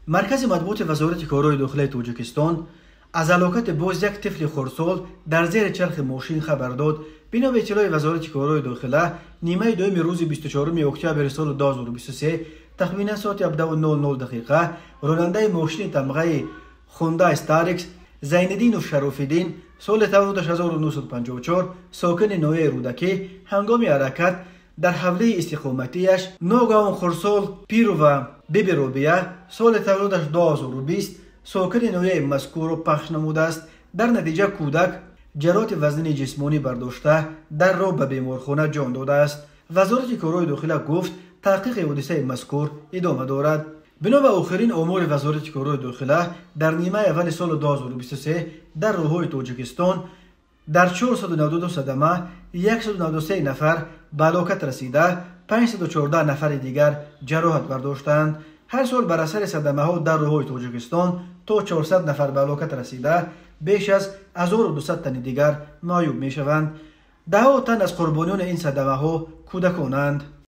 Маркази матбуоти Вазорати корҳои дохилаи Тоҷикистон аз ҳалокати боз як тифли хурдсол дар зери чархи мошин хабар дод. Бино ба иттилои Вазорати корҳои дохила, нимаи дуюми рӯзи 24 октябри соли 2023 тахминан соати 17:00 дақиқа ронандаи мошини тамғаи Хундай Старикс Зайниддинов Шарофиддин, соли таваллудаш 1954, сокини ноҳияи Рӯдакӣ, ҳангоми ҳаракат дар ҳавлии истиқоматиаш ногаҳон хурдсол Пирова Биби Робия, соли таваллудаш 2020, сокини ноҳияи мазкурро пахш намудааст. Дар натиҷа кӯдак ҷароҳати вазнини ҷисмонӣ бардошта, дар роҳ ба беморхона ҷон додааст. Вазорати корҳои дохила гуфт, таҳқиқи ҳодисаи мазкур идома дорад. Бино ба охирин омори Вазорати корҳои дохила, дар нимаи аввали соли 2023 дар роҳҳои Тоҷикистон дар 492 садама 193 нафар ба ҳалокат расида, 514 нафари дигар ҷароҳат бардоштаанд. Ҳар сол бар асари садамаҳо дар роҳҳои Тоҷикистон то 400 нафар ба ҳалокат расида, беш аз 1200 тани дигар маъюб мешаванд. Даҳҳо тан аз қурбониёни ин садамаҳо кӯдаконанд.